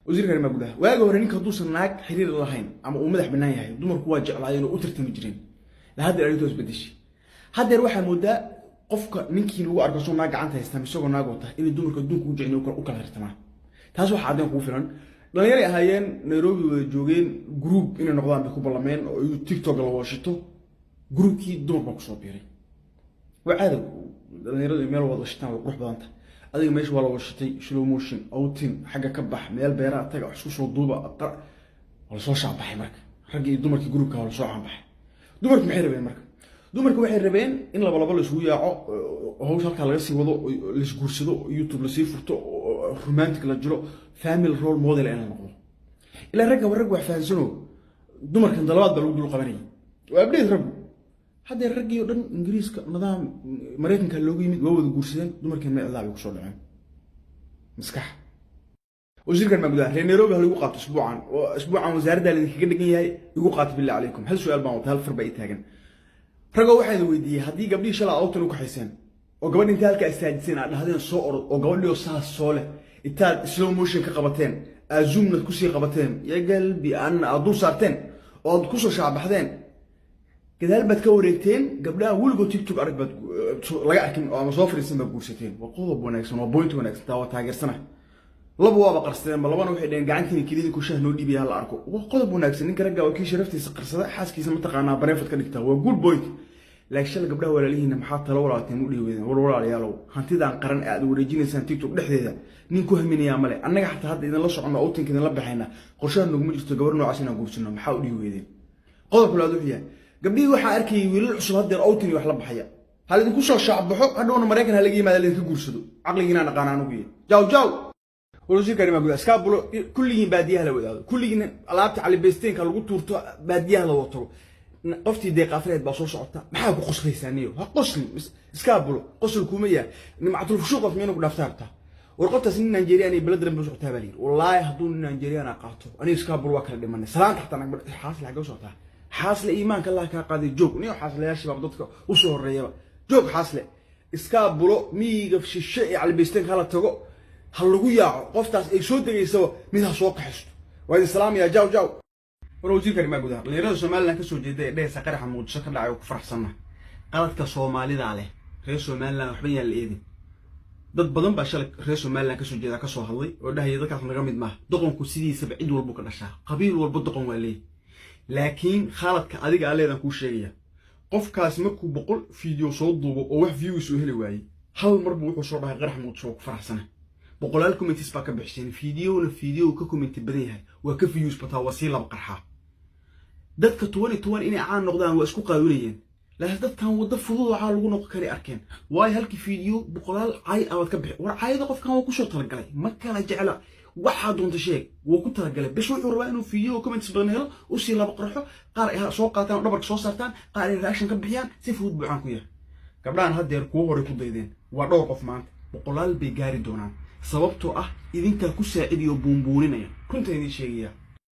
Wasiirka arrimaha gudaha, waagi hore ninka hadduusan naag xiriir lahayn ama uu madax bannaan yahay, dumarku waa jeclaayeen oo u tartami jireen. La haddeer arrintu isbedeshay. Haddeer waxaa moodaa qofka ninkii lagu arko soo naag gacanta haystaan, isagoo naag wata, inay dumarka adduunka u jecel u kala tartamaan. Taas waxaa caddeyn kugu filan dhalinyaray ahaayeen, Nairobi wada joogeen, group inay noqdaan bay ku ballameen oo TikTok la wada shito. Groupkii dumar baa kusoo biiray. Waa caado dhalinyaradu meel wada shitaan, way qurux badanta. Adiga meesha waa la wada shitay, slow motion, outing, xagga ka bax, meel beeraha taga, wax isku soo duuba, waa lasoo shaabaxay. Marka raggii iyo dumarkii groupka waa lasoo caanbaxay. Dumarku maxay rabeen marka? Dumarku waxay rabeen in laba laba la isugu yaaco, hawsha halkaa laga sii wado, laisguursado, YouTube lasii furto, romantic la jiro, family role model in la noqdo. Ilaa ragga rag wax fahansano, dumarkan dalabaad baa lagu dul qabanayay. Waa abdheed raggu. Haddee raggii oo dhan Ingiriiska, nidaam Maraykanka loogu yimid, waa wada guursadeen. Dumarkeen meel cidlaa bay kusoo dhaceen. Maskax wasiirkan maa gudaha reer Nairobi ha lagu qaato isbuucan oo isbuucan wasaaradda laidinkaga dhegan yahay. Igu qaato, billah calaykum. Hal su-aal baan wata, hal far baa ii taagan. Ragoo, waxaa idin weydiiyey, haddii gabdhihii shalay outing u kaxayseen oo gabadhi inta halkaa istaajiseen aad dhahdeen "Soo orod", oo gabadhii oo saas soo leh intaad slow motion ka qabateen, aad zoomnad kusii qabateen, ya galbi anna aad dul saarteen oo aad kusoo shaabaxdeen, gadaal baad ka wareegteen, gabdhaha weligood TikTok arag baad laga arkin oo ama soo fariisan baad guursateen. Waa qodob wanaagsan, waa point wanaagsan, taa waa taageersana. Laba waaba qarsadeenba, labana waxay dhaheen "Gacantiina kelidii ku shaah noo dhiibaya hala arko." Waa qodob wanaagsan. Ninka ragga waa kii sharaftiisa qarsada, xaaskiisa mataqaanaa private ka dhigta. Waa good point. Laakiin shala gabdhaha walaalihiina maxaa talo walaalteen u dhihi weydeen? War walaalayaalow, hantidan qaran ee aad wareejinaysaan TikTok dhexdeeda nin ku haminayaa male. Annaga xataa hadda idinla soconno, outingka idinla baxayna, qorshaha noguma jirto gabar noocaas inaan guursano. Maxaa u dhihi weydeen? Qodobka labaad wuxuu yahay, gabdhihii waxaa arkayay wiilal cusub haddeer outing wax la baxaya. Ha laydinku soo shaacbaxo, hadhowna Maraykan ha laga yimaada, laydinka guursado. Caqligiinaa naqaana anugu iyo jaw jaw. Wasiirka arrimaha gudaha, iskaabulo, kulligiin baadiyaha la wadaado, kulligiin alaabta calibeysteenka lagu tuurto, baadiyaha la wada tago. Qoftii deeqaafireed baa soo socota. Maxaa ku qoslaysaa niyo? Ha qoslin, iskaabulo, qosol kuma yahay. Nimcatul fushuuq miyana ku dhaaftaa rabtaa? War qoftaas nin Nigerian iyo beledran bay socotaa baa layidhi. Wallaahi hadduu nin Nigerian qaato, aniga iskaabulo waa kala dhimanay. Salaanta xataa nagba. Xaasle, xaggee u socotaa? Xaasle, iimaanka Allah kaa qaaday, joog niyo. Xaaslayaashii baaba dadka usoo horreeyaba. Joog xaasle, iskaabulo, miyiga shishe ee calibeysteenka hala tago, ha lagu yaaco. Qoftaas ay soo degaysaba mid ha soo kaxisto. Waa idin salaamaya, jaw jaw. War wasiirka arrimaha gudaha, dhalinyarada Somaliland kasoo jeeda ee dhehaysa qaraxa Muqdisho ka dhacay oo ku faraxsanna, qaladka Soomaalida leh. Reer Somaliland waxba yaan la eedin. Dad badan baa shalay reer Somaliland kasoo jeeda kasoo hadlay oo dhahaya dadkaas naga mid maaha. Doqonku sidiisaba cid walbu ka dhashaa, qabiil walba doqon waa leeyahy. Laakiin khaladka adiga aa leedaan kuu sheegaya. Qofkaas markuu 100 video soo duubo oo wax views uu heli waayey, hal mar buu wuxuu soo dhahay "Qarax Muqdisho waa ku faraxsana". Boqolaal comments baa ka bixiseen. Videona video ka comment badan yahay waa ka views bataa, waa sii laba qarxaa. Dadka 2020 inay caan noqdaan waa isku qaawinayeen, laakiin dadkan waddo fudud waxaa lagu noqon karay arkeen. Waayo, halkii video boqolaal cay abaad ka bixi. War caayada qofkan waa kusoo talagalay, ma kala jecla. Waxaa doonta sheeg, wuu ku talagalay. Bes wuxuu rabaa inuu video comments badan helo, usii laba qarxo, qaar ay soo qaataan oo dhabarka soo saartaan, qaar ay reaction ka bixiyaan. Si fudud buu caan ku yahay. Gabdhahan haddeer kuwo horey ku daydeen waa dhowr qof, maanta boqolaal bay gaari doonaan, sababtoo ah idinkaa ku saacidiyo buunbuuninaya. Runta idiin sheegaya.